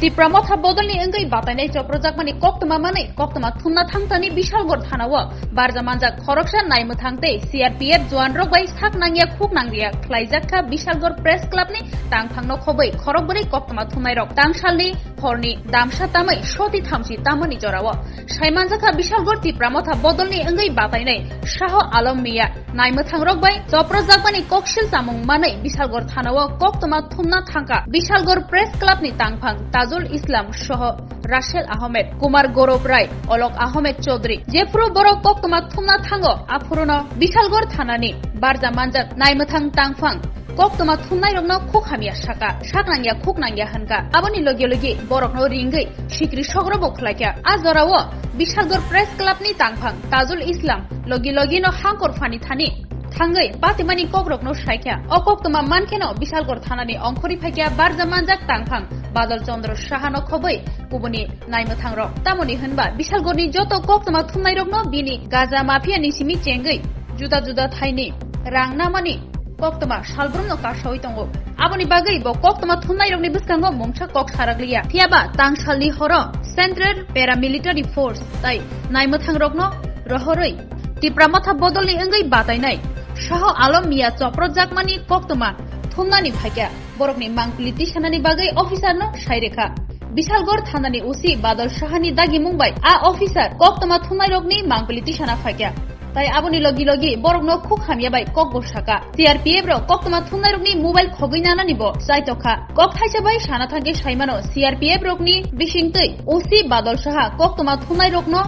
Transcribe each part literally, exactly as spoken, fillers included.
Tipra Motha bodolni wngwi batainai choprojakmani koktwma manwi koktwma thumna thangtani Bishalgarh thanao barja manjak khoroksa naimwthang tei C R P F juan rok bai sak nangya khuk nangya khlaijak kha Bishalgarh Press Club ni tangphang no khobwi khorokbwrwi koktwma thumnai rok tangsalni horni damsa tamwi soti thamsi tamani jorao. Saimanjakha Bishalgarh Tipra Motha bodolni wngwi batainai Shaho Alom Miya naimwthangrok bai choprojakmani koksil chamung manwi Bishalgarh thanao koktwma thumna thangkha Bishalgarh Press Club ni tangphang Tajul Islam soho Rasel Ahmed, Kumar Gorop Rai, Olok Ahmed Chaudhary. Jephuru borok koktwma thumna thango, aphuruno Bishalgarh thanani barja manjak naimwthang tangphang koktwma thumnairokno khuk hamya saka, sak nangya khuk nangya hwnkha. Aboni logi logi borokno ringwi sikri sogrobo khlaikha. A jorao Bishalgarh Press Club ni tangphang Tajul Islam logi logi no hangkor phani thani thangwi patimani kokrokno saikha. O koktwma mankheno Bishalgarh thanani ongkhorwi phaikha barja manjak tangphang Badal Chandra Saha no khobwi kubuni naimwthangrok. Tamoni hwnba Bishalgarh ni joto koktwma thumnairokno bini gaja mafia ni simi chengwi juda juda thaini rang namani koktwma salbrumno kasawi tongo. Aboni bagwi bo koktwma thumnairokni bwskango mungsa kok sarakliya. Phiyaba tangsalni horo Central Paramilitary Force tai naimwthangrokno rohorwi Tipra Motha bodolni wngwi batainai Shaho Alom Miya choprojakmani koktwma thumnani phaikha. Borokni mangpili tisanani bagwi officer no sai rekha. Bishalgarh thanani O C Badal Sahani dagimung bai a officer koktwma thumnairokni mangpili tisana phaikha. Tai aboni logi logi borokno khuk hamya bai kokbo saka. C R P F rok koktwma thumnairokni mobile khogwi nanani bo chaitokha. Kok thaisa bai sana thangkhe saimano C R P F rokni bisingtwi O C Badal Saha koktwma thumnairokno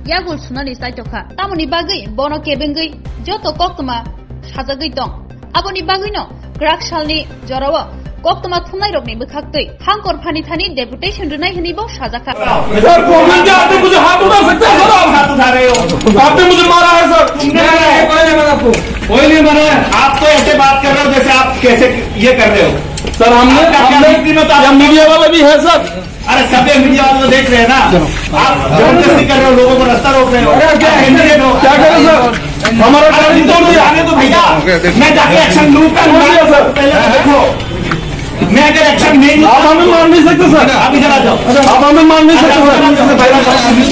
yagul sunani chaitokha. Tamoni bagwi bono kebengwi joto koktwma sajagwi tong. Aboni bagwino kwrak salni jorao koktwma thumnairokni bwkhaktwi hangkor phani thani deputation rwnai hwnwi bo sajakha. Sir, common क्या आपने मुझे हाथ उठा सकते हैं सर आप? हाथ उठा रहे हो। आपने मुझे मारा है सर। तुमने मारा है, कोई नहीं मारा आपको। कोई नहीं मारा है। आप तो ऐसे बात कर रहे हो जैसे आप कैसे ये कर रहे हो। सर, हमने, आपका क्या हमने, तीनों तो आप या मीडिया वाला भी है सर। अरे, सब ये मीडिया वाले तो देख रहे हैं ना। आप जबरदस्ती कर रहे हो, लोगों को रास्ता रोक रहे हो। अरे, क्या आप एमएलए हो। क्या करें सर? हमारा अरे, गाड़ी तुम तोड़ तो दिया। जाने दो भैया, मैं जाके एक्शन लूंगा। तोड़ दिया सर। पहले तो देखो, मैं अगर एक्शन नहीं लूंगा आप हमें मार नहीं सकते सर। आप इधर आ जाओ। आप हमें मार नहीं सकते सर।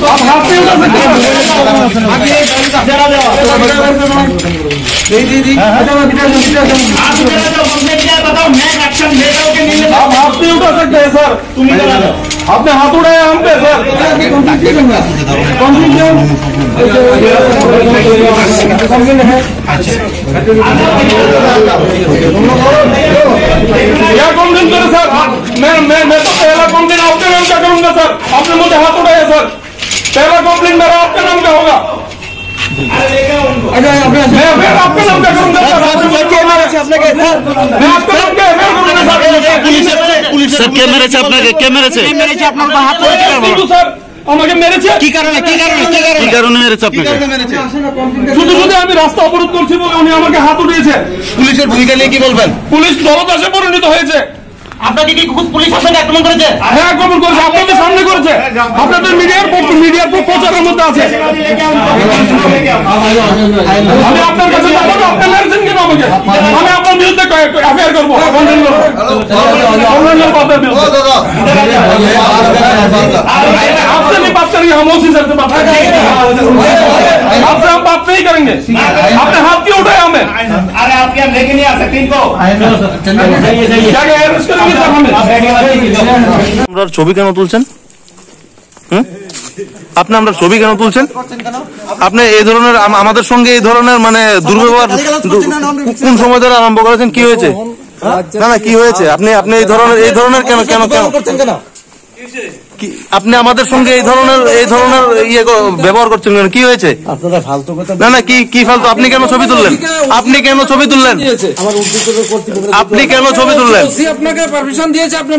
आप हाथ नहीं उठा सकते सर। इधर आ जाओ। आप इधर आ जाओ, मुझे क्या बताओ, मैं एक्शन ले रहा हूँ कि नहीं ले रहा हूँ? आप हाथ नहीं उठा सकते हैं सर। तुम इधर आ जाओ। आपने हाथ उठाया हम पे सर। कंप्लेंट क्या? कंप्लेंट है। क्या कंप्लेंट करो सर? आप, मैं, मैं, मैं तो पहला कंप्लेंट आपके नाम का करूंगा सर। आपने मुझे हाथ उठाया सर। पहला कंप्लेंट मेरा आपके नाम का होगा। अच्छा, अपने मैं फिर आपके नाम का करूंगा सर। सर, सर, কে মেরেছে আপনাকে? স্যার, मैं आपके नाम का एफआईआर करूंगा सर। পুলিশের, পুলিশের স্যার, কে মেরেছে আপনাকে? কে মেরেছে? কে মেরেছে আপনার? হাত ধরে কি কারণে? কিন্তু স্যার, আমাকে মেরেছে। কি কারণে? কি কারণে? কি কারণে? কি কারণে মেরেছে কি আপনাকে? কারণে মেরেছে? শুধু শুধু আমি রাস্তা অবরোধ করছি বলে উনি আমাকে হাত উঠিয়েছে। পুলিশের ভূমিকা নিয়ে কি বলবেন? পুলিশ জলদাসে পরিণত হয়েছে। আপনাকে কি খুব পুলিশ আপনাকে আক্রমণ করেছে? হ্যাঁ, আক্রমণ করেছে, আপনাদের সামনে করেছে। আপনাদের মিডিয়ার পক্ষ, মিডিয়ার পক্ষ প্রচারের মধ্যে আছে। আমি আপনার কাছে যাবো না, আপনি মেরেছেন কেন আমাকে? আমি আপনার বিরুদ্ধে এফআইআর করবো। আপনার বিরুদ্ধে। आपसे नहीं बात करेंगे, हम ओसी सर से बात करेंगे। आपसे हम बात नहीं करेंगे। आपने हाथ क्यों उठाया हमें? अरे, आप क्या लेके नहीं आ सकते इनको? क्या, क्या अरेस्ट करेंगे सर हमें? আপনার ছবি কেন তুলছেন? হুম? আপনি আমরা ছবি কেন তুলছেন? আপনি এই ধরনের আম-, আমাদের সঙ্গে এই ধরনের মানে দুর্ব্যবহার দু-, কোন সময় ধরে আরম্ভ করেছেন? কি হয়েছে? না, না, কি হয়েছে? আপনি, আপনি এই ধরনের, এই ধরনের কেন, কেন, কেন? কি, আপনি আমাদের সঙ্গে এই ধরনের, এই ধরনের ইয়ে ক-, ব্যবহার করছেন কেন? কি হয়েছে? আপনারা ফালতু কথা না, না, কি, কি ফালতু? আপনি কেন ছবি তুললেন? আপনি কেন ছবি তুললেন? দিয়েছে। আমার উদ্যোগ কর্তৃপক্ষ আপনি কেন ছবি তুললেন? ওসি আপনাকে পারমিশন দিয়েছে, আপনি